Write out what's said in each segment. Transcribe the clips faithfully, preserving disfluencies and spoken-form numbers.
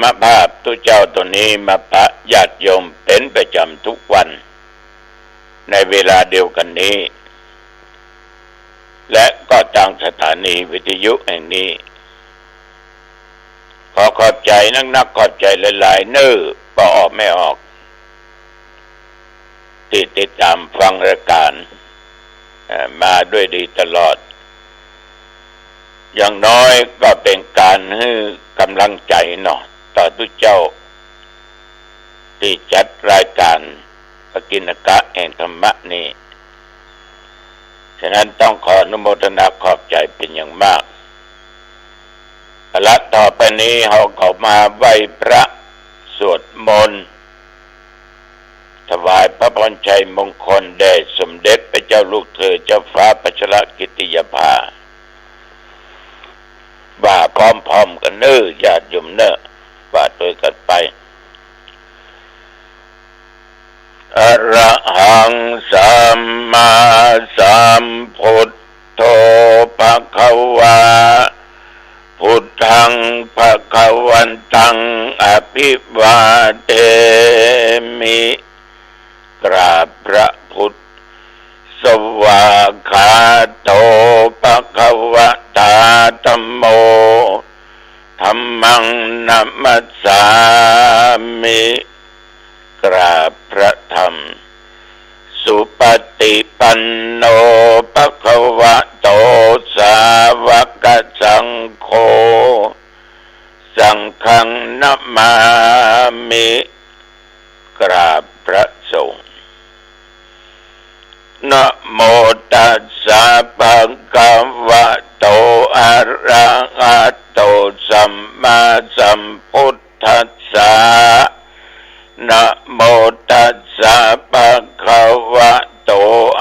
มภาพตุ๊เจ้าตนนี้มาปะญาติโยมเป๋นประจ๋ำทุกวัน ในเวลาเดียวกั๋นนี้ และก็ตางสถานีวิทยุแห่งนี้ ขอขอบใจ๋นักๆ ขอบใจ๋หลายๆ เน่อ ป้อออกแม่ออก ตี้ติดต๋ามฟังรายก๋าน เอ่อ มาด้วยดีตลอด อย่างน้อยก็เป๋นก๋านหื้อก๋ำลังใจ๋เนาะ ต่อตุ๊เจ้า ตี้จัดรายก๋านพระกิณกะแห่งธรรมะนี้ ฉะนั้นต้องขออนุโมทนาขอบใจ๋เป๋นอย่างมาก เอาละ ต่อไปนี้เฮาก็มาไหว้พระสวดมนต์ ถวายพระพรชัยมงคลแด่สมเด็จพระเจ้าลูกเธอเจ้าฟ้าพัชรกิติยาภา ว่าพร้อมๆ กั๋นเน่อ ญาติโยมเน่อ ว่าตวยกั๋นไป อะระหังสัมมาสัมพุทโธ ภะคะวา พุทธัง ภะคะวันตัง อะภิวาเทมิ กราบพระพุทธ สวากขาโต ภะคะวะตา ธัมโม ธัมมัง นะมัสสามิ กราบพระธรรม สุปฏิปันโน ภะคะวะโต สาวกสังโฆ สังฆัง นะมามิ กราบพระสงฆ์ นะโมตัสสะ ภะคะวะโต อะระหะโต สัมมาสัมพุทธัสสะ นะโมตัสสะ ภะคะวะโต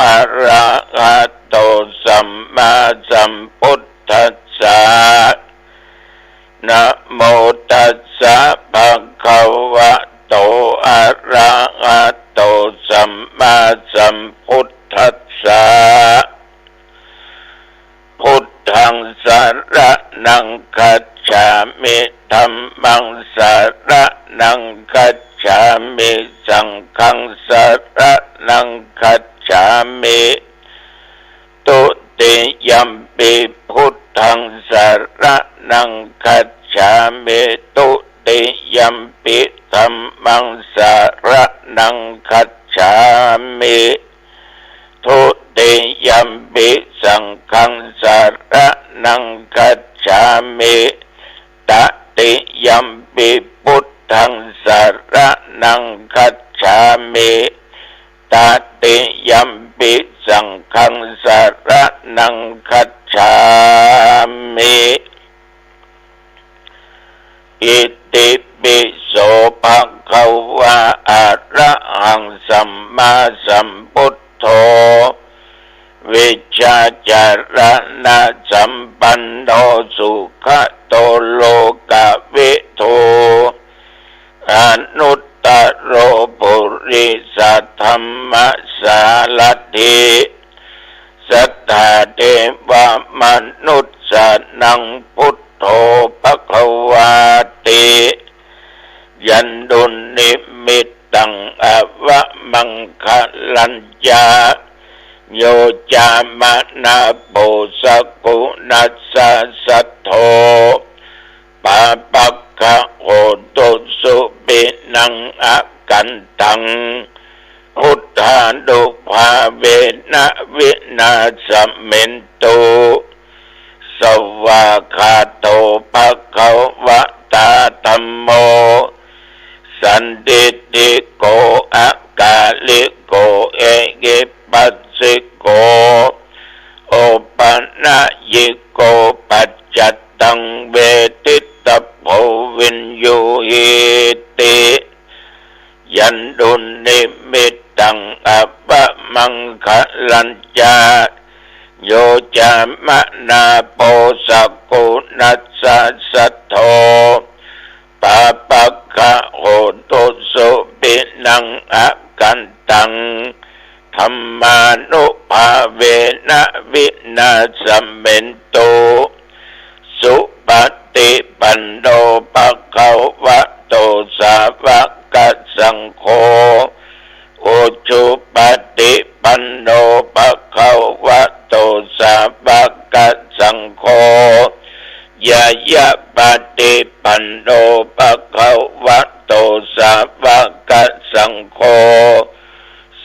อะระหะโต สัมมาสัมพุทธัสสะ นะโมตัสสะ ภะคะวะโต อะระหะโต สัมมาสัมพุทธัสสะ พุทธัง สะระณัง คัจฉามิ ธัมมัง สะระณัง คัจฉามิ สังฆัง สะระณัง คัจฉามิ ทุติยัมปิ พุทธัง สะระณัง คัจฉามิ ทุติยัมปิ ธัมมัง สะระณัง คัจฉามิ ทุติยัมปิ สังฆัง สะระณัง คัจฉามิ ตติยัมปิ พุทธัง สะระณัง คัจฉามิ ตติยัมปิ สังฆัง สะระณัง คัจฉามิ อิติปิโส ภะคะวะ อะระหัง สัมมาสัมพุทโธ วิชชาจารณะสัมปันโน สุขะโต โลกะวิทู อนุตตโร ปุริสะธัมมะสารัตถิ สัตถาเทวะมนุสสานัง พุทโธ ภะคะวาติ ยันดุนนิมิตตัง อวะมังคะลัญจะ โย จามะนาโป สะกุณัสสะ สัทโธ ปาปักขะโหตุ สุปินัง อกันตัง พุทธานุภาเวนะ วินาสเมนตุ สวากขาโต ภะคะวะตา ธัมโม สันทิฏฐิโก อะกาลิโก เอหิปัสสิโก โอปะนะยิโก ปัจจัตตัง เวทิตะโพ วิญญูหิติ ยันดุนนิมิตตัง อวะมังคะลัญจะ โย จามะนาโป สะกุณัสสะ สัทโธ ปาปักขะโหตุ สุปินัง อกันตัง ธัมมานุภาเวนะ วินาสเมนตุ สุปฏิปันโน ภะคะวะ สาวกสังโฆ อุจุปปฏิปันโน ภะคะวะโต สาวกสังโฆ ญาณปฏิปันโน ภะคะวะโต สาวกสังโฆ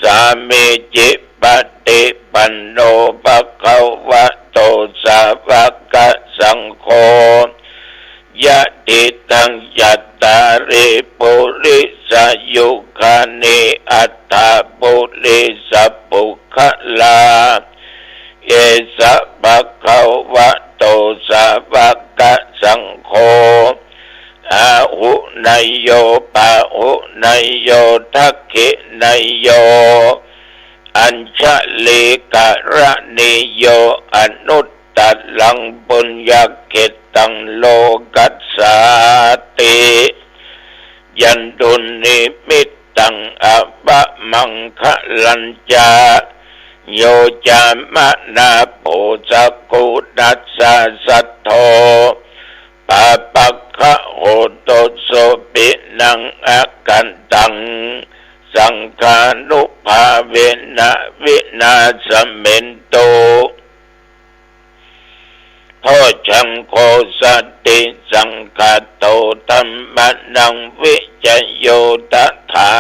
สามีจิปฏิปันโน ภะคะวะโต สาวกสังโฆ ยะติตัง จัตตาริ ปุริสายุคานิ อัตถา ปุริสปุคคลา เอสะ ภะคะวะโต สาวกสังโฆ อาหุเนยโย ปาหุเนยโย ทักขิเนยโย อัญชลีกรณีโย อนุตตรัง ปุญญเขตตัง โลกัสสาติ ยันตุนิมิตตัง อวมังคะลัญจะ โย จามะนาโผ สะกุณัสสา สัตโธ ปาปะกะโหตุ สุปินัง อกันตัง สังฆานุภาเวนะ วินาสเมนตุ โพชฌังโค สติสังคาโต ธัมมานัง วิจโย ตถา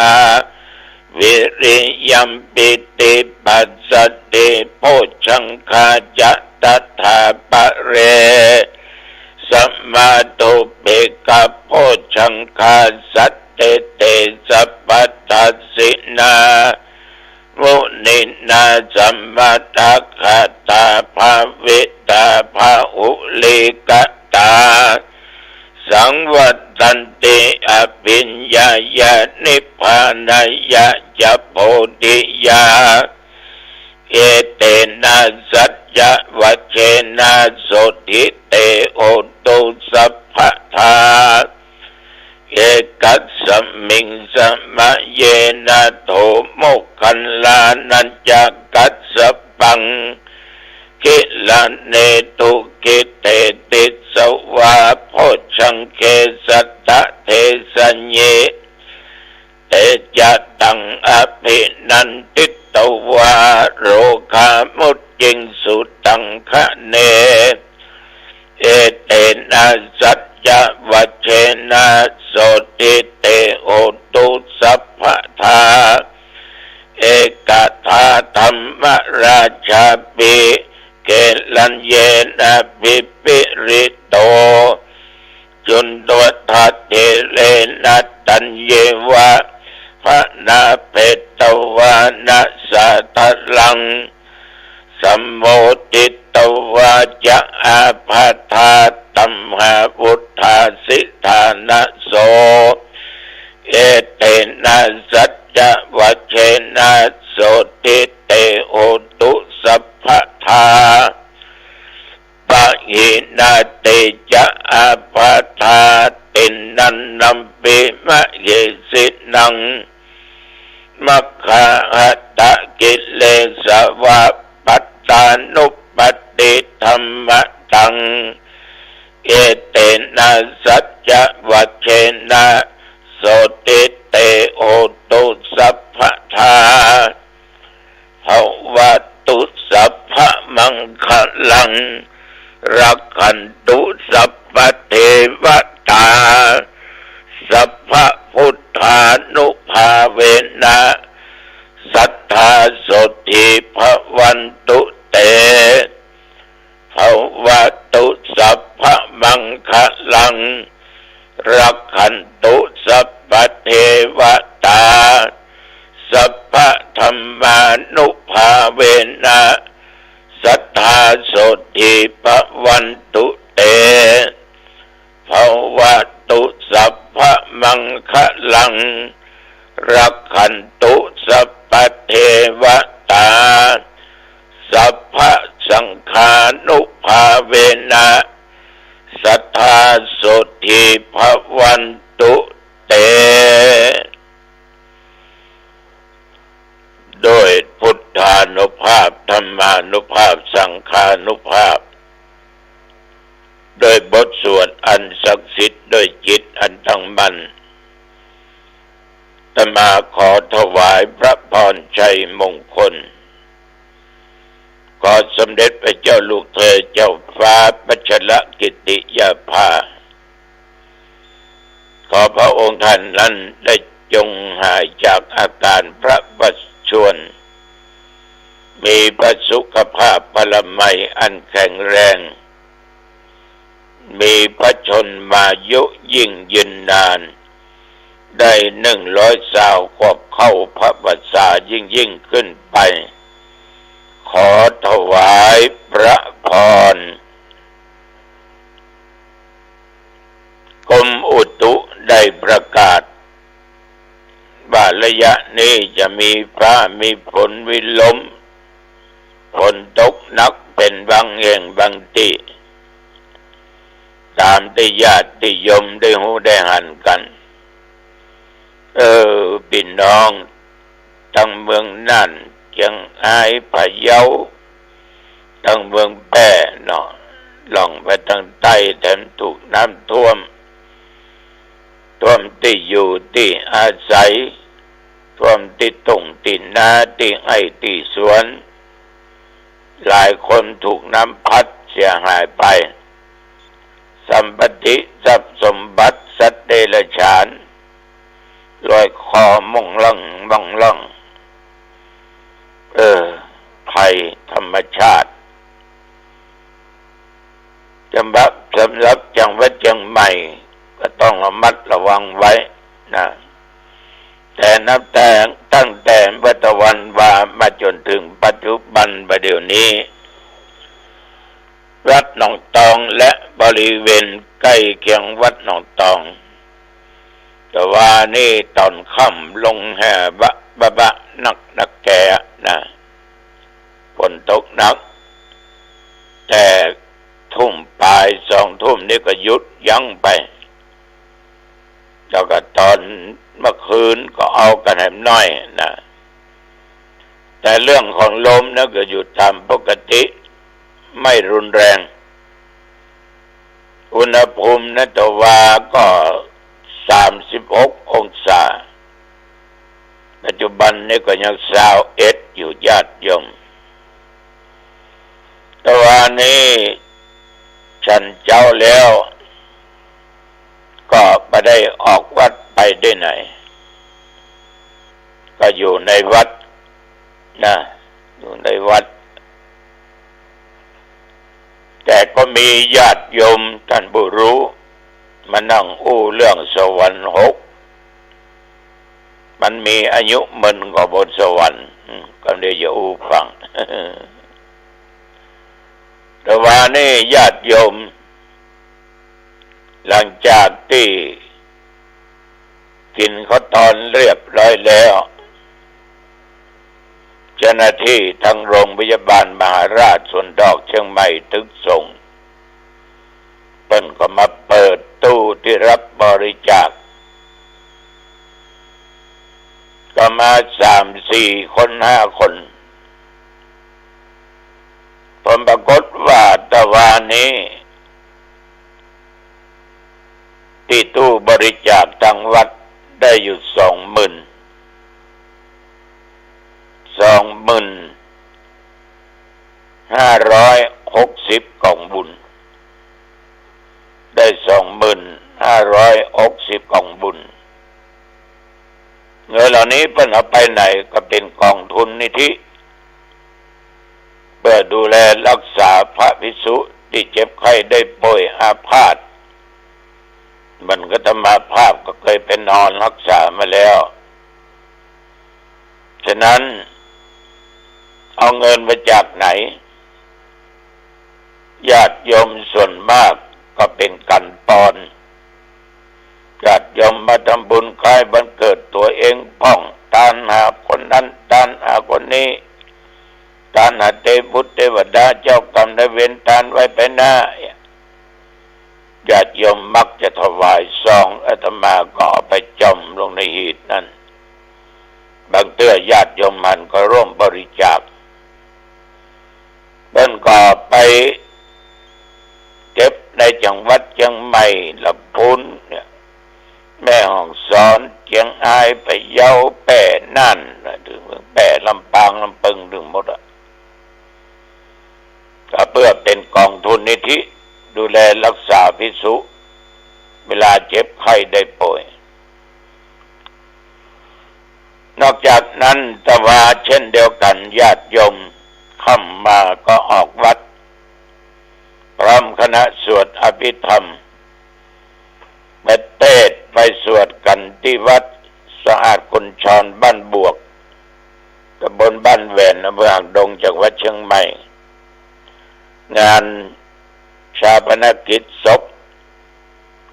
วิริยัมปิติปัสสติ โพชฌังคาจะ ตถาปะเร สมาธุปเปกขะโพชฌังคา สันติเต สัพพทัสสินา มุนินา สมาทาคาตา ภาวิตา ภาหุลีกตา สังวัตตันติ อภิญญายะ นิพพานายะจะ โพธิยา เอเตนะ สัจจะวัจเจนะ โสตถิเต โหตุ สัพพทา เอกัสสมิง สมะเยนะ โถ โมคคัลลานัญจะ กัสสปัง กิลาเนตุ กิเตติสวา โพชฌังเก สัตตะเทสะเย เตจะตัง อภินันทิตวา โรคามุจจิงสุตังคะเน เอเตนะ สัจจะวัจเจนะ โสตถิเต โหตุ สัพพทา เอกทาธัมมราชาปิ เกลัญเยนะ ภิปริโต จุนโดทะเทเรนะ ตัญเยวะ พนาเภตวานะ สาทะลัง สัมโมทิตวาจะ อาภาธาตัมหาวุฏฐาสิธานะโส เอเตนะ สัจจะวัจเจนะ โสตถิเต โหตุ สัพพทา ปะหินา เตจะ อาภาธา ติณณันนัมปิ มะเหสินัง มัคคาหะตะกิเลสวะ ปัตตานุปปาทิ ธัมมะตัง เอเตนะ สัจจะวัจเจนะ โสตถิเต โหตุ สัพพทา ภะวะตุ สัพพะมังคะลัง รักขันตุ สัพพะเทวะตา สัพพะพุทธานุภาเวนะ สัตถา โสตถิ ภะวันตุ เต ภะวะตุ สัพพะมังคะลัง รักขันตุ สัพพะเทวะตา สัพพะธัมมานุภาเวนะ สัตถา โสตถิ ภะวันตุ เต ภะวะตุ สัพพะมังคะลัง รักขันตุ สัพพะเทวะตา สัพพะสังฆานุภาเวนะ สัตถา โสตถิ ภะวันตุ เต ด้วยพุทธานุภาพ ธัมมานุภาพ สังฆานุภาพ ด้วยบทสวดอันศักดิ์สิทธิ์ ด้วยจิตอันตั้งมั่น ตมาขอถวายพระพรชัยมงคล ขอสมเด็จพระเจ้าลูกเธอเจ้าฟ้าพัชรกิติยาภา ขอพระองค์ท่านนั้นได้จงหายจากอาการพระประชวร มีพระสุขภาพพลามัยอันแข็งแรง มีพระชนมายุยิ่งยืนนาน ได้หนึ่งร้อยซาวกว่าเข้าพรรษายิ่งๆ ขึ้นไป ขอถวายพระพร กรมอุตุได้ประกาศ ว่าระยะนี้จะมีฟ้ามีฝนมีลม ฝนตกหนักเป๋นบางแห่งบางตี้ ต๋ามตี้ญาติโยมได้ฮู้ได้หันกั๋น เออ ปี้น้อง ตังเมืองน่าน เจียงฮาย พะเยา ตังเมืองแป้เนาะ ล่องไปตังใต้แถมถูกน้ำท่วม ท่วมตี้อยู่ตี้อาศัย ท่วมตี้ต้งตี้นา ตี้ไฮ่ตี้สวน หลายคนถูกน้ำพัดเสียหายไป สัมปติทรัพย์สมบัติ สัตว์เดรัจฉาน ลอยคอม่องล่องม่องล่อง เออ ภัยธรรมชาติ สำหรับ สำหรับจังหวัดเจียงใหม่ ก็ต้องระมัดระวังไว้นะ แต่นับแต่ตั้งแต่เมื่อตะวันวามาจ๋นถึงปัจจุบันบ่าเดี่ยวนี้ วัดหนองตองและบริเวณใก้เคียงวัดหนองตอง ตะวานี้ต๋อนค่ำลงแห่บะบะบะนักนักแก่นะ ฝนตกหนัก แต่ทุ่มป๋ายสองทุ่มนี่ก็หยุดยั้งไป แล้วก็ต๋อนเมื่อคืนก็เอากั๋นแหมน้อยนะ แต่เรื่องของลมนะก็อยู่ต๋ามปกติ ไม่รุนแรง อุณหภูมินะตะวาก็สามสิบหกองศา ปัจจุบันนี้ก็ยังซาวเอ็ดอยู่ญาติโยม ตะวานี้ฉันเจ๊าแล้ว ก็บ่ได้ออกวัดไปตี้ไหน ก็อยู่ในวัดนะ อยู่ในวัด แต่ก็มีญาติโยมต้านผู้ฮู้ มานั่งอู้เรื่องสวรรค์หก มันมีอายุเมินกว่าบนสวรรค์ อืม ก็เดี๋ยวจะอู้ฟัง ตะวานี้ญาติโยม หลังจากตี้กิ๋นข้าวตอนเรียบร้อยแล้ว เจ้าหน้าตี้ตังโรงพยาบาลมหาราชสวนดอกเจียงใหม่ตึกสงฆ์ เปิ้นก็มาเปิดตู้ตี้รับบริจาค ก็มาสามสี่คนห้าคน ผลปรากฏว่าตะวานี้ ตี้ตู้บริจาคตังวัดได้อยู่สองหมื่น สองหมื่นห้าร้อยหกสิบกล่องบุญ ได้สองหมื่นห้าร้อยหกสิบกล่องบุญ เงินเหล่านี้เปิ้นเอาไปไหน ก็เป๋นกองทุนนิธิ เพื่อดูแลรักษาพระภิกษุตี้เจ็บไข้ได้ป่วยอาพาธ เหมือนอาตมาภาพก็เคยไปนอนรักษามาแล้ว ฉะนั้นเอาเงินมาจากไหน ญาติโยมส่วนมากก็เป๋นก๋านปอน ญาติโยมมาทำบุญคล้ายวันเกิดตั๋วเองพ่อง ตานหาคนนั้น ตานหาคนนี้ ตานหาเตวบุตรเตวดา เจ้ากรรมนายเวร ตานไว้ไปหน้า ญาติโยมมักจะถวายซอง อาตมาก็เอาไปจ่อมลงในหีบนั้น บางเตื้อญาติโยมหันก็ร่วมบริจาค เปิ้นก็ไปเก็บในจังหวัดเจียงใหม่ ลำพูนเนี่ย แม่ฮ่องสอน เจียงฮาย พะเยา พื่อเป๋นกองทุนนิธิดูแลรักษาภิกษุ เวลาเจ็บไข้ได้ป่วย นอกจากนั้นตวาเช่นเดียวกั๋น ญาติโยมค่ำมาก็ออกวัด พร้อมคณะสวดอภิธรรม ไปเตสน์ไปสวดกั๋นตี้วัดสะอาดกุญชรบ้านบวก ตำบลบ้านแหวน อำเภอหางดง จังหวัดเชียงใหม่ งานฌาปนกิจศพ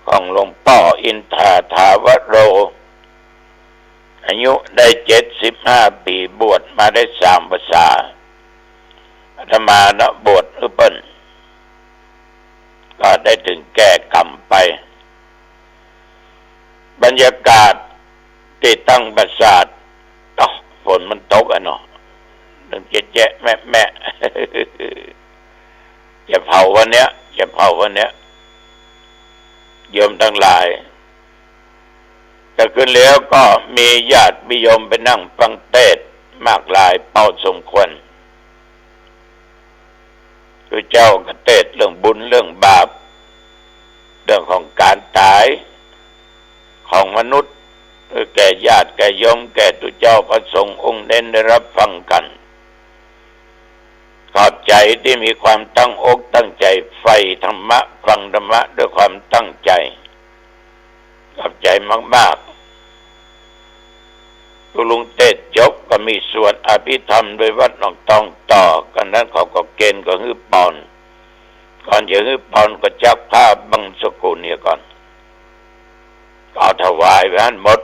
ของหลวงป้ออินทาถาวโร อายุได้เจ็ดสิบห้าปี๋ บวชมาได้สามพรรษา อาตมาเนาะบวชหื้อเปิ้น ก็ได้ตึงแก้กรรมไป บรรยากาศตี้ตั้งปราสาท อ้อ ฝนมันตกอะเนาะ ตึงแจ๊ะๆ แมะๆ จะเผาวันเนี้ย จะเผาวันเนี้ย โยมตังหลาย แต่คืนแล้วก็มีญาติมีโยมไปนั่งฟังเตสน์มากหลายปอสมควร พระเจ้าก็เตสน์เรื่องบุญเรื่องบาป เรื่องของก๋านต๋ายของมนุษย์ หื้อแก่ญาติแก่โยม แก่ตุ๊เจ้าพระสงฆ์องค์เณรได้ฮับฟังกั๋น ขอบใจ๋ตี้มีความตั้งอกตั้งใจ๋ใฝ่ธรรมะ ฟังธรรมะด้วยความตั้งใจ๋ ขอบใจ๋มากๆ ตุ๊ลุงเตสน์จบก็มีสวดอภิธรรมโดยวัดหนองตองต่อ กั๋นนั้นเขาก็เกณฑ์ก็หื้อปอน ก่อนจะหื้อปอนก็จักผ้าบังสุกุลเหียก่อน ก็เอาถวายไปหั้นหมด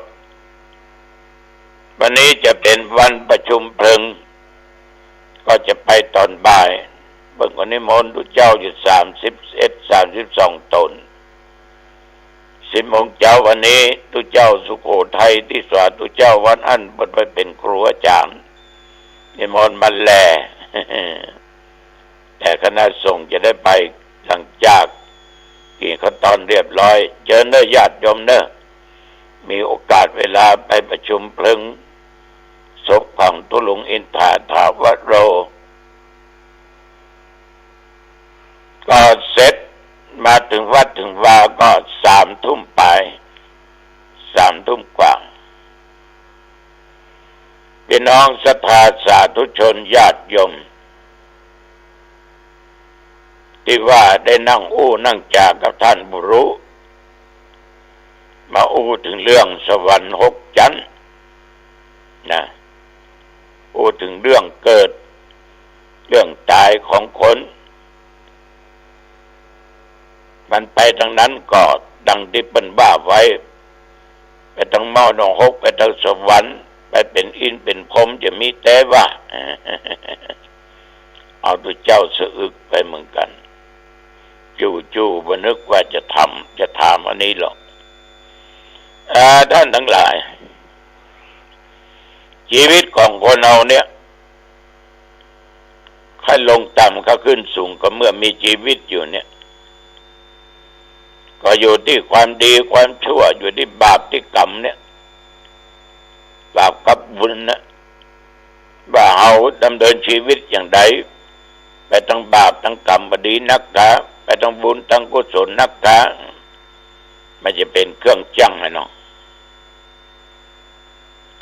วันนี้จะเป๋นวันประชุมเพลิง ก็จะไปต๋อนบ่าย เปิ้นก็นิมนต์ตุ๊เจ้าอยู่สามสิบเอ็ด สามสิบสองต๋น สิบโมงเจ๊าวันนี้ ตุ๊เจ้าสุโขทัยตี้สาตุ๊เจ้าวัดอั้น เปิ้นไปเป๋นครูอาจ๋ารย์ นิมนต์มาแล แต่คณะสงฆ์จะได้ไปหลังจากกิ๋นข้าวตอนเรียบร้อย เจิญเน้อญาติโยมเน้อ มีโอกาสเวลาไปประชุมเพลิงศพของตุ๊ลุงอินทาถาวโร ก็เสร็จ มาเถิงวัดเถิงวาก็สามทุ่มปลาย สามทุ่มกว่า พี่น้องศรัทธาสาธุชนญาติโยม ตี้ว่าได้นั่งอู้นั่งจ๋ากับต้านบุรุ มาอู้เถิงเรื่องสวรรค์หกจั๊นนะ อู้เถิงเรื่องเกิด เรื่องต๋ายของคน มันไปตางนั้นก็ดังตี้เปิ้นว่าไว้ ไปตางหม้อนรก ไปตางสวรรค์ ไปเป๋นอินทร์เป๋นพรหมจะมีแต๊ว่า เอาตุ๊เจ้าสะอึกไปเหมือนกั๋น จู่ๆ บ่นึกว่าจะถาม จะถามอันนี้หรอก อ่า ท่านตังหลาย จีวิตของคนเฮาเนี่ย ใค่ลงต่ำใค่ขึ้นสูง ก็เมื่อมีจีวิตอยู่เนี่ย ก็อยู่ตี้ความดีความชั่ว อยู่ตี้บาปตี้กรรมเนี่ย บาปกับบุญนะ ว่าเฮาดำเนินจีวิตอย่างใด ไปตางบาปตางกรรมบ่ดีนักกา ไปตางบุญตางกุศลนักกา มันจะเป๋นเครื่องจั่งไอ้เนาะ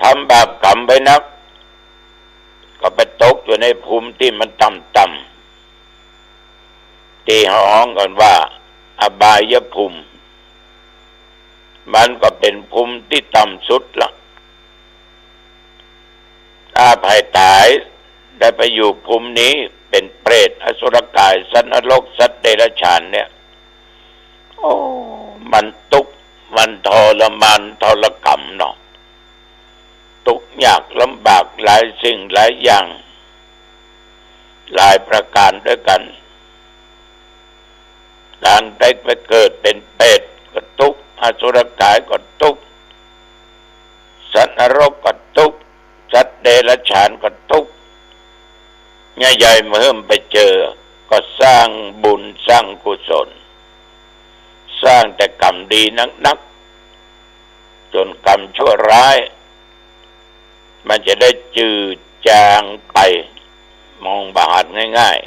ทำบาปกรรมไปนัก ก็ไปตกอยู่ในภูมิตี้มันต่ำๆ ตี้ฮ้องกั๋นว่าอบายภูมิ มันก็เป๋นภูมิตี้ต่ำสุดละ ถ้าใผต๋ายได้ไปอยู่ภูมินี้ เป๋นเปรต อสุรกาย สัตว์นรก สัตว์เดรัจฉานเนี่ย โอ้ มันตุ๊กข์ มันทรมานทรกรรมเนาะ ตุ๊กข์ยากลำบากหลายสิ่งหลายอย่าง หลายประก๋านด้วยกั๋น ก๋านได้ไปเกิดเป๋นเปรตก็ตุ๊กข์ อสุรกายก็ตุ๊กข์ สัตว์นรกก็ตุ๊กข์ สัตว์เดรัจฉานก็ตุ๊กข์ ใหญ่ๆ เมื่อหื้อไปเจอ ก็สร้างบุญสร้างกุศล สร้างแต่กรรมดีนักๆ จ๋นกรรมชั่วร้าย มันจะได้จืดจางไป มองบ่หันง่าย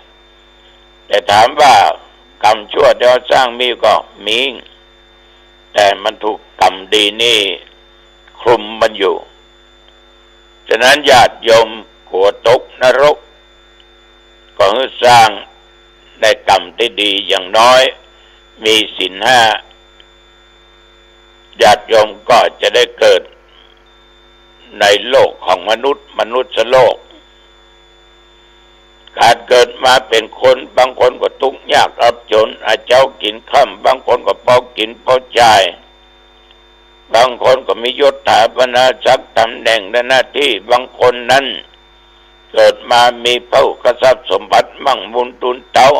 ๆ แต่ถามว่ากรรมชั่วที่เฮาสร้างมีก่อ มี แต่มันถูกกรรมดีนี่คลุมมันอยู่ ฉะนั้นญาติโยมกั๋วตกนรก ก็หื้อสร้างได้กรรมตี้ดี อย่างน้อยมีศีลห้า ญาติโยมก็จะได้เกิดในโลกของมนุษย์ มนุษย์โลก ก๋านเกิดมาเป๋นคน บางคนก็ตุ๊กยากอับจ๋น หาเจ๊ากิ๋นค่ำ บางคนก็ปอกิ๋นปอจ่าย บางคนก็มียศถาบรรดาศักดิ์ ต๋ำแหน่งและหน้าตี้ บางคนนั้นเกิดมามีพระอุกทรัพย์สมบัติ มั่งมูลตูนเต๊า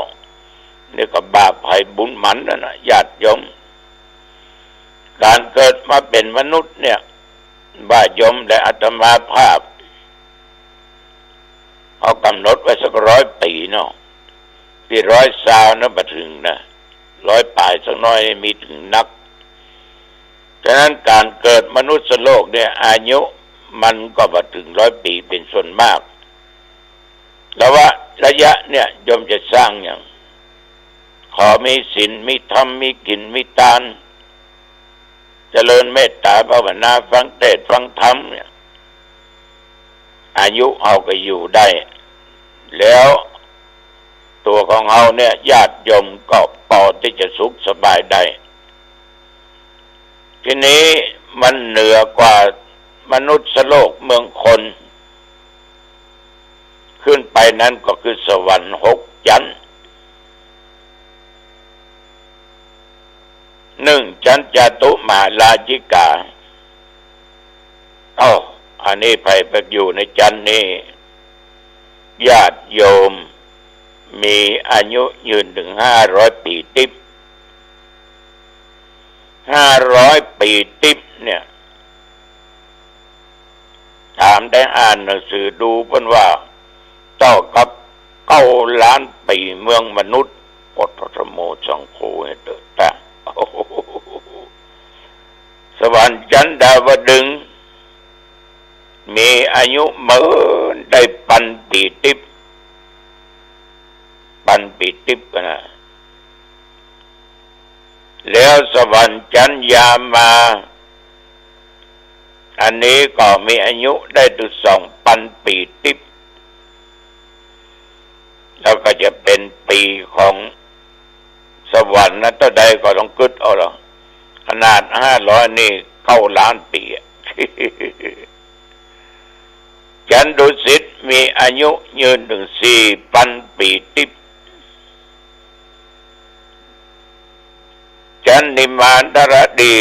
นี่ก็บาปใผบุญหมันนั่นน่ะ ญาติโยม ก๋านเกิดมาเป๋นมนุษย์เนี่ย ว่าโยมและอาตมาภาพ เฮากำหนดไว้สักร้อยปี๋เนาะ ตี้ร้อยซาวนะ บ่เถิงนะ ร้อยป๋ายสักหน้อยมีเถิงนัก ฉะนั้นก๋านเกิดมนุษย์โลกเนี่ย อายุมันก็บ่เถิงร้อยปี๋เป๋นส่วนมาก แต่ว่าระยะเนี่ยโยมจะสร้างหยัง ขอมีศีล มีธรรม มีกิ๋น มีตาน เจริญเมตต๋าภาวนา ฟังเทศน์ฟังธรรมเนี่ย อายุเฮาก็อยู่ได้ แล้วตั๋วของเฮาเนี่ย ญาติโยมก็ปอตี้จะสุขสบายได้ ทีนี้มันเหนือกว่ามนุษย์โลกเมืองคน ขึ้นไปนั้นก็คือสวรรค์หกจั๊น นึ่งจั๊นจาตุมหาราชิกา เอ้า อันนี้ใผไปอยู่ในจั๊นนี้ ญาติโยมมีอายุยืนเถิงห้าร้อยปี๋ติ๊บ ห้าร้อยปี๋ติ๊บเนี่ย ต๋ามได้อ่านหนังสือดูเปิ้นว่า เต้ากับเก้าล้านปี๋เมืองมนุษย์ โอทะโมสังโฆ เต๊อะตะ สวรรค์จั๊นดาวดึงส์ มีอายุเหมือนได้ปันปี๋ติ๊บ ปันปี๋ติ๊บกั๋นนะ แล้วสวรรค์จั๊นยามา อันนี้ก็มีอายุได้เถิงสองปันปี๋ติ๊บ แล้วก็จะเป๋นปี๋ของสวรรค์นะ เต้าใดก็ต้องกึ๊ดเอาละ ขนาดห้าร้อยนี่เก้าล้านปี๋อะ จั๊นดุสิตมีอายุยืนเถิงสี่ปันปี๋ติ๊บ จั๊นนิมานทรดี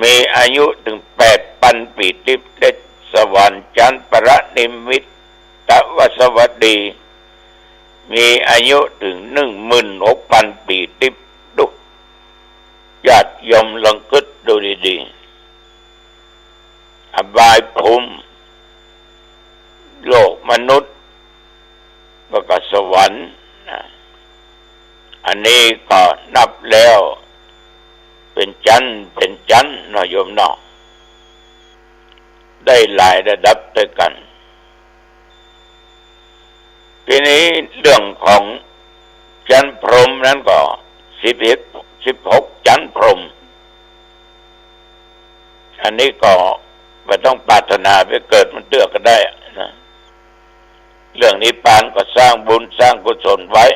มีอายุเถิงแปดปันปี๋ติ๊บ และสวรรค์จั๊นปรินิมมิตวสวัสดี มีอายุเถิงหนึ่งหมื่นหกปันปี๋ติ๊บ ดู ญาติโยมลองกึ๊ดดูดีๆ อบายภูมิ โลกมนุษย์ แล้วก็สวรรค์นะ อันนี้ก็นับแล้วเป๋นจั๊น เป๋นจั๊นเนาะโยมเนาะ ได้หลายระดับด้วยกั๋น ทีนี้เรื่องของจั๊นพรหมนั้นก็สิบเอ็ด สิบหกจั๊นพรหม อันนี้ก็บ่ต้องปรารถนาไปเกิดมันเตื้อก็ได้นะ เรื่องนิพพานก็สร้างบุญสร้างกุศลไว้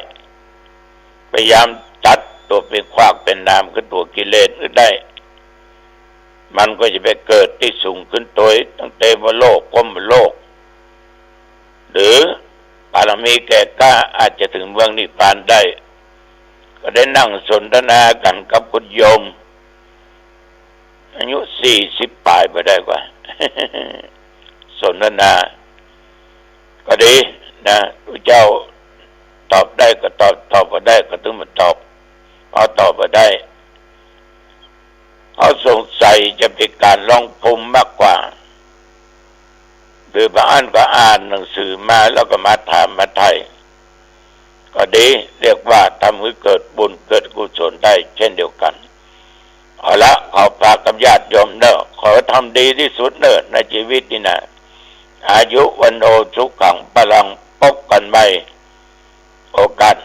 พยายามตัดตั๋วเป๋นขวากเป๋นหนามคือตั๋วกิเลสหื้อได้ มันก็จะไปเกิดตี้สูงขึ้นโตย ตั้งเตวโลก พรหมโลก หรือบารมีแก่กล้าอาจจะเถิงเมืองนิพพานได้ ก็ได้นั่งสนทนากั๋นกับคุณโยม อายุสี่สิบป๋ายไปได้กว่า สนทนา ก็ดีนะ พระเจ้าตอบได้ก็ตอบ ตอบบ่ได้ก็เถิงบ่ตอบ พอตอบบ่ได้ เฮาสงสัยจะเป๋นก๋านลองภูมิมากกว่า หรือบางอันก็อ่านหนังสือมาแล้วก็มาถามมาไถ่ ก็ดี เรียกว่าทำหื้อเกิดบุญเกิดกุศลได้เช่นเดียวกั๋น เอาละ ขอฝากกับญาติโยมเน่อ ขอทำดีตี้สุดเน่อในจีวิตนี่นะ อายุ วัณโณ สุขัง พลัง ปบกั๋นใหม่ โอกาส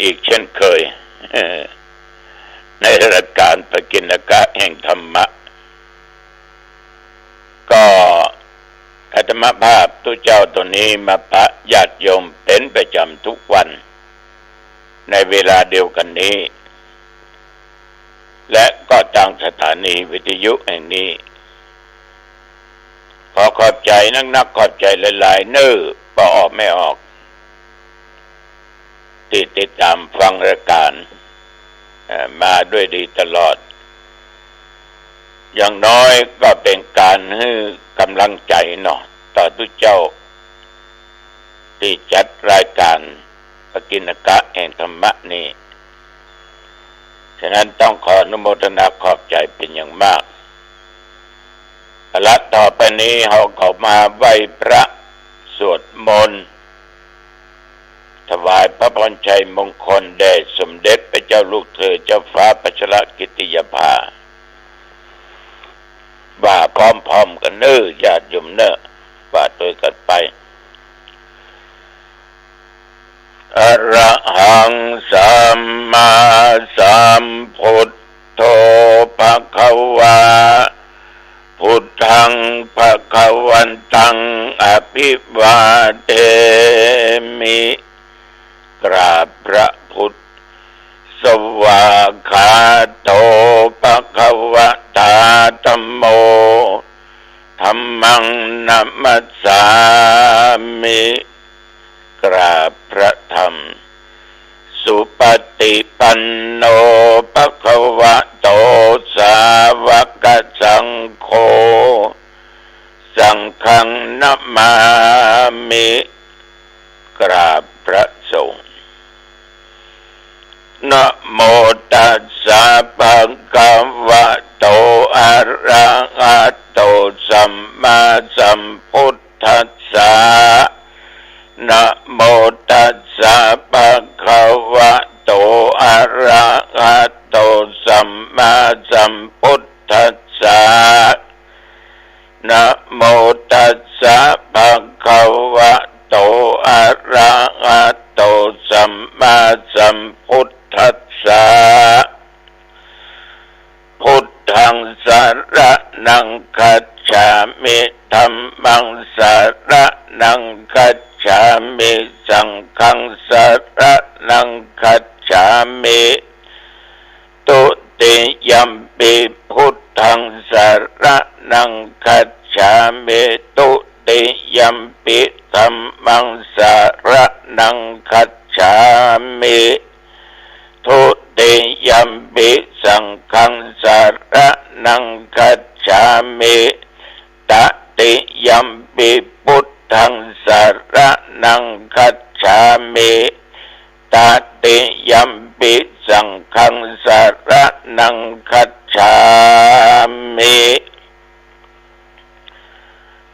อีกเช่นเคย ในรายการปกิณกะแห่งธรรมะ ก็อาตมาภาพตุ๊เจ้าตนนี้มาปะญาติโยมเป๋นประจำทุกวัน ในเวลาเดียวกั๋นนี้ และก็ตางสถานีวิทยุแห่งนี้ ขอขอบใจ๋นักๆ ขอบใจ๋หลายๆ เน่อ ป้อออกแม่ออก ตี้ติดต๋ามฟังรายก๋าน เอ่อ มาด้วยดีตลอด อย่างน้อยก็เป๋นก๋านหื้อก๋ำลังใจ๋เนาะ ต่อตุ๊เจ้า ตี้จัดรายก๋านปกิณกะแห่งธรรมะนี้ ฉะนั้นต้องขออนุโมทนาขอบใจ๋เป๋นอย่างมาก เอาละ ต่อไปนี้เฮาก็มาไหว้พระสวดมนต์ ถวายพระพรชัยมงคลแด่สมเด็จพระเจ้าลูกเธอเจ้าฟ้าพัชรกิติยาภา ว่าพร้อมๆ กั๋นเน่อ ญาติโยมเน่อ ว่าตวยกั๋นไป อะระหังสัมมาสัมพุทโธ ภะคะวา พุทธัง ภะคะวันตัง อะภิวาเทมิ กราบพระพุทธ สวากขาโต ภะคะวะตา ธัมโม ธัมมัง นะมัสสามิ กราบพระธรรม สุปฏิปันโน ภะคะวะโต สาวกสังโฆ สังฆัง นะมามิ กราบพระสงฆ์ นะโมตัสสะ ภะคะวะโต อะระหะโต สัมมาสัมพุทธัสสะ นะโมตัสสะ ภะคะวะโต อะระหะโต สัมมาสัมพุทธัสสะ นะโมตัสสะ ภะคะวะโต อะระหะโต สัมมาสัมพุทธัสสะ พุทธัง สะระณัง คัจฉามิ ธัมมัง สะระณัง คัจฉามิ สังฆัง สะระณัง คัจฉามิ ทุติยัมปิ พุทธัง สะระณัง คัจฉามิ ทุติยัมปิ ธัมมัง สะระณัง คัจฉามิ ทุติยัมปิ สังฆัง สะระณัง คัจฉามิ ตติยัมปิ พุทธัง สะระณัง คัจฉามิ ตติยัมปิ สังฆัง สะระณัง คัจฉามิ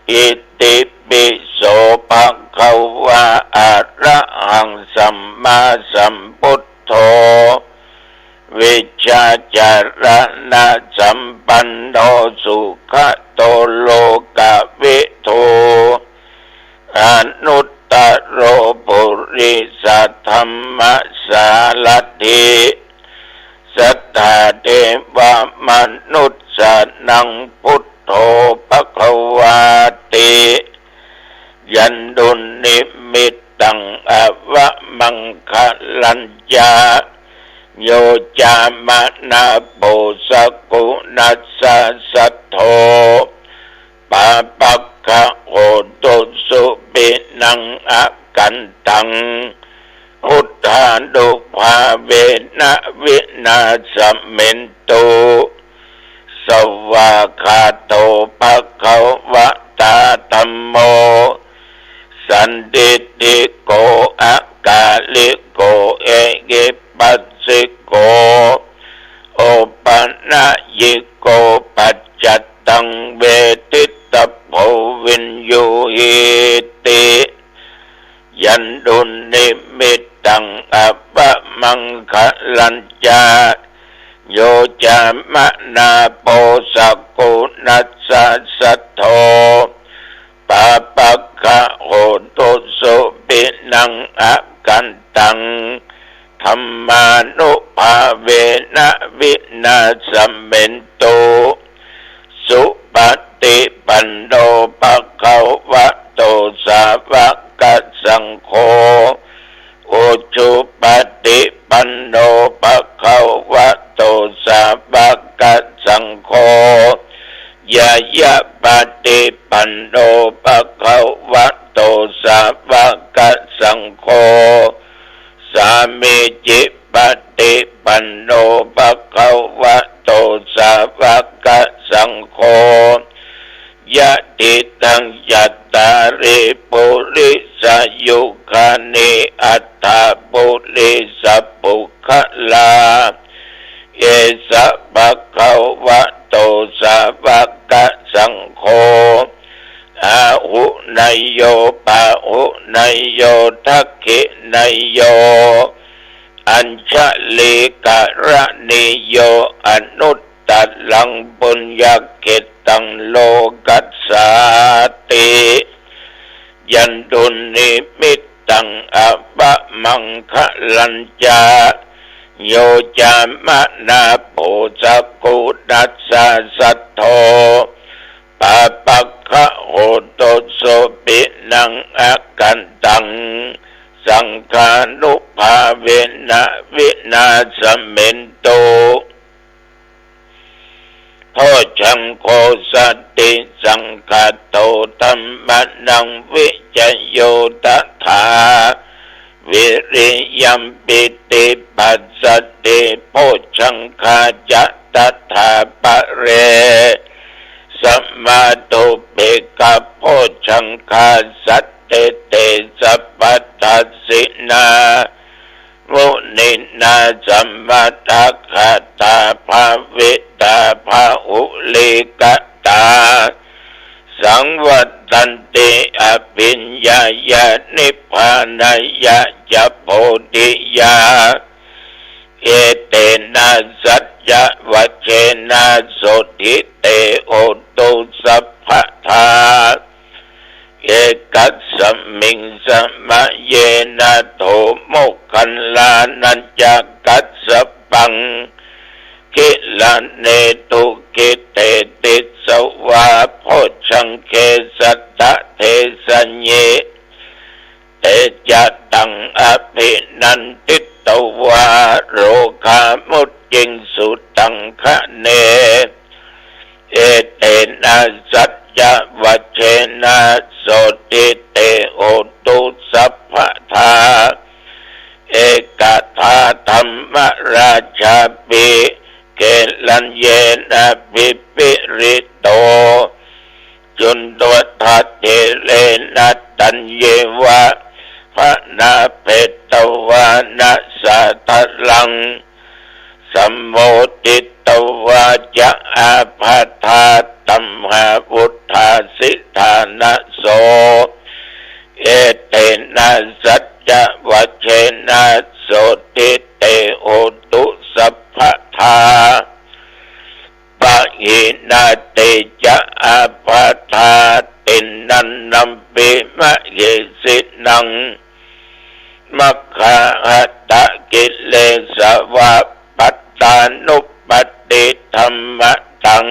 อิติปิโส ภะคะวะ อะระหัง สัมมาสัมพุทโธ วิชชาจารณะสัมปันโน สุขะโต โลกะวิทู อนุตตะโร ปุริสะธัมมะสารัตถิ สัตถาเทวะมนุสสานัง พุทโธ ภะคะวาติ ยันตุนนิมิตตัง อะวะมังคะลัญจะ โย จามะ นะ โป สะกุณัสสะ สัทโธ ปาปักขะ โหตุ สุปินัง อะกันตัง พุทธานุภาเวนะ วินาสเมนตุ สวากขาโต ภะคะวะตา ธัมโม สันทิฏฐิโก อะกาลิโก เอหิปัสสิโก โอปะนะยิโก ปัจจัตตัง เวทิตตะโพ วิญญูหิติ ยันตุนนิมิตตัง อะวะมังคะลัญจะ โย จามะ นะ โป สะกุณัสสะ สัทโธ ปาปักขะ โหตุ สุปินัง อะกันตัง ธัมมานุภาเวนะ วินาสเมนตุ สุปฏิปันโน ภะคะวะโต สาวกสังโฆ อุจุปฏิปันโน ภะคะวะโต สาวกสังโฆ ญาญาปฏิปันโน ภะคะวะโต สาวกสังโฆ สามีจิปฏิปันโน ภะคะวะโต สาวกสังโฆ ยะถิตัง จัตตาริ ปุริสายุคานิ อัตถาปุริสปุคคลา เอสะ ภะคะวะโต สาวกสังโฆ อาหุเนยโย ปาหุเนยโย ทักขิเนยโย อัญชลีกรณีโย อนุตตรัง ปุญญเขตตัง โลกัสสาติ ยันตุนิมิตตัง อวมังคะลัญจะ โย จามะนาโผ สะกุณัสสะ สัทโธ ปาปะกะโหตุ สุปินัง อกันตัง สังฆานุภาเวนะ วินาสเมนตุ โพชฌังโค สติสังคาโต ธัมมานัง วิจโย ตถา วิริยัมปิติปัสสติ โพชฌังคาจะ ตถาปะเร สมาทุปเปกขะโพชฌังคา สัตเต เต สัพพะทัสสินา มุนินา สมะทะกะตา ภาวิตา ภะหุลีกะตา สังวัตตันติ อภิญญายะ นิพพานายะจะ โพธิยา เอเตนะ สัจจะวัจเจนะ โสตถิ เต โหตุ สัพพะทา เอกัสสมิง สมะเยนะ โถ โมคคัลลานะจะ กัสสปัง กิลาเนตุ กิเตติสวา โพชฌังเข สัตตะ เทสะเย เตจะตัง อภินันทิตวา โรคามุจจิงสุตังคะเน เอเตนะ สัจจะวัจเจนะ โสตถิ เต โหตุ สัพพะทา เอกทาธัมมราชาปิ เกลัญเยนะ ปิปิริโต จุนโดทะเทเรนะ ตัญเยวะ พะนาเปตวานะ สาทะลัง สัมโมทิตวาจะ อาพาธาตัมหาวุฏฐาสิทานะโส เอเตนะ สัจจะวัจเจนะ โสตถิ เต โหตุ สัพพะทา ปะหินา เตจะ อาพาธา ติณณันนัมปิ มะเหสินัง มัคคาหะตะกิเลสวะ ปัตตานุปัตติธัมมะตัง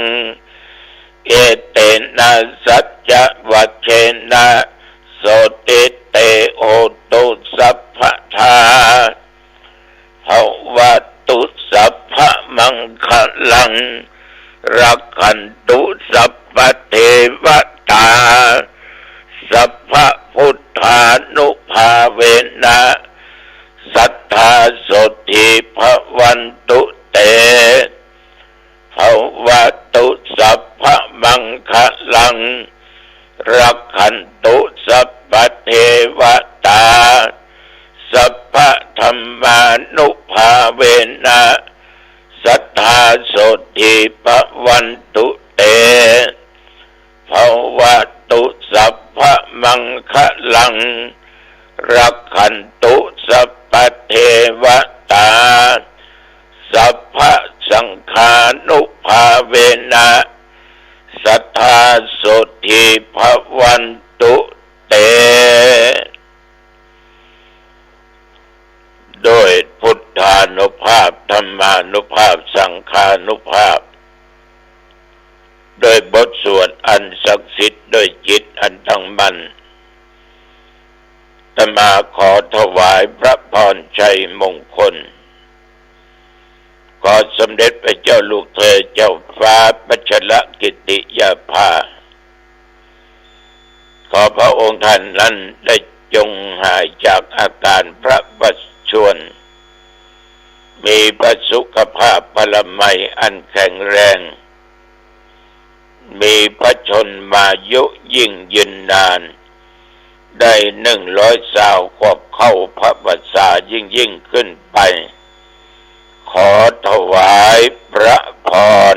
เอเตนะ สัจจะวัจเจนะ โสตถิ เต โหตุ สัพพะทา ภะวะตุ สัพพะมังคะลัง รักขันตุ สัพพะเทวะตา สัพพะพุทธานุภาเวนะ สัตถาโสตถิ ภะวันตุ เต ภะวะตุ สัพพะมังคะลัง รักขันตุ สัพพะเทวะตา สัพพะธัมมานุภาเวนะ สัตถาโสตถิ ภะวันตุ เต ภะวะตุ สัพพะมังคะลัง รักขันตุ สัพพะเทวะตา สัพพะสังฆานุภาเวนะ สัตถาโสตถิ ภะวันตุ เต ด้วยพุท านุภาพ ธรรมานุภาพ สังฆานุภาพ โดยบทสวดอันศักดิ์สิทธิ์ โดยจิตอันตั้งมั่น อาตมาขอถวายพระพรชัยมงคล ขอสมเด็จพระเจ้าลูกเธอเจ้าฟ้าพัชรกิติยาภา ขอพระองค์ท่านนั้นได้จงหายจากอาการพระประชวร มีพระสุขภาพพลามัยอันแข็งแรง มีพระชนมายุยิ่งยืนนาน ได้หนึ่งร้อยซาวกว่าเข้าพรรษายิ่งๆ ขึ้นไป ขอถวายพระพร